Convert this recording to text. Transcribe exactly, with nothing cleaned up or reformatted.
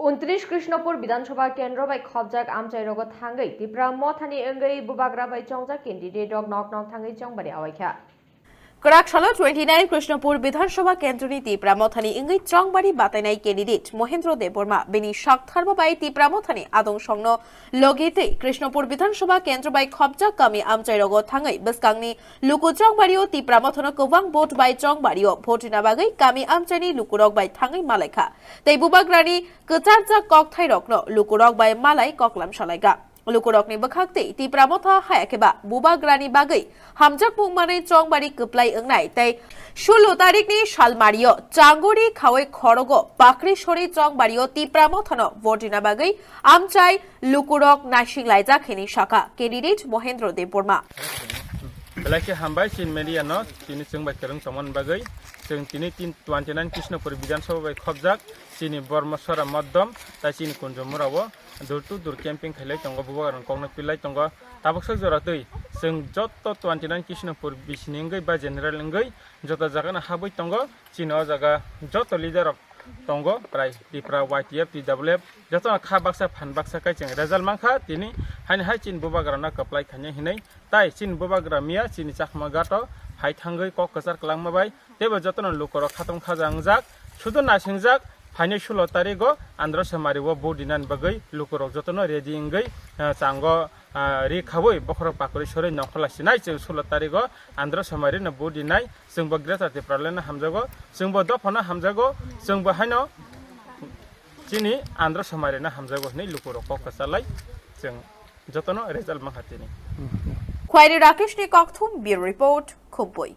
Untris Krishnapur Bidhan Sabha kendro bai khopjak amchai rogo thangwi Tipra Mothani wngwi bubagra bai chongjak candidate rok nok nok thangwi chongbari awaikha. Kwrak salo twenty nine Krishnapur Bidhan Sabha kendroni Tipra Mothani wngwi chongbari batainai candidate Mohendro Debbarma bini saktharma bai Tipra Mothani adong songno logi tei Krishnapur Bidhan Sabha kendro bai khopjak kami amchai rogo thangwi bwskangni luku chongbario Tipra Mothano kwbang vote bai chongbario vote rina bagwi kami amchaini lukurok bai thangwi malaikha. Tei bubagrani kwcharjak kokthairokno lukurok bai malai koklam salaikha. Lukurokni bwkhak tei Tipra Motha haya khe ba bubagrani bagwi hamjakmung manwi chongbari kwplai wngnai tei sullo tarikni salmario changuri khawi khorogo pakri sori chongbario Tipra Mothano vote rina bagwi amchai lukurok naising laijak hwnwi sakha candidate Mohendro Debbarma. Belai khe hambai chini media no tini chwng bai kwrwng tongmani bagwi. Chwng tini tin twenty nine Krishnapur Bidhan Sabha bai khopjak chini Bormosora Moddom tai chini Kunjumura o door to door camping khailai tongo, bubagrang kokno pilai tongo. Tabuk sak jora twi chwng joto twenty nine Krishnapur bisini wngwi ba general wngwi joto jaga no habwi tongo. Chini o jaga joto leader rok tongo, prai Tipra Y T F, T W F, jotono kha baksa phan baksa kai chwng result mankha tini. Haini hai chini bubagrano kwplai khainai hinwi tai chini bubagra miya chini Chakma Ghato hai thangwi kok kwchar kwlangma bai teibo jotono lukurok khatong khaja wngjak, sudo naisingjak. Phainai sulo tarigo Andhra Semario vote dinani bagwi lukurok jotono ready wngwi, ah, chango, ah, ri khawi bokhorok pakwrwi sorwi nongkhorla sinai chwng sulo tarigo Andhra Semario no vote dinai. Chwngbo Greater Tipraland no hamjago, chwngbo dophano hamjago, chwngbo haino chini Andhra Semario no hamjago hwnwi lukurok kok kwcharlai chwng jotono result mankha tini. Khwairi Rakeshni kokthum, Bureau Report, Khumpui.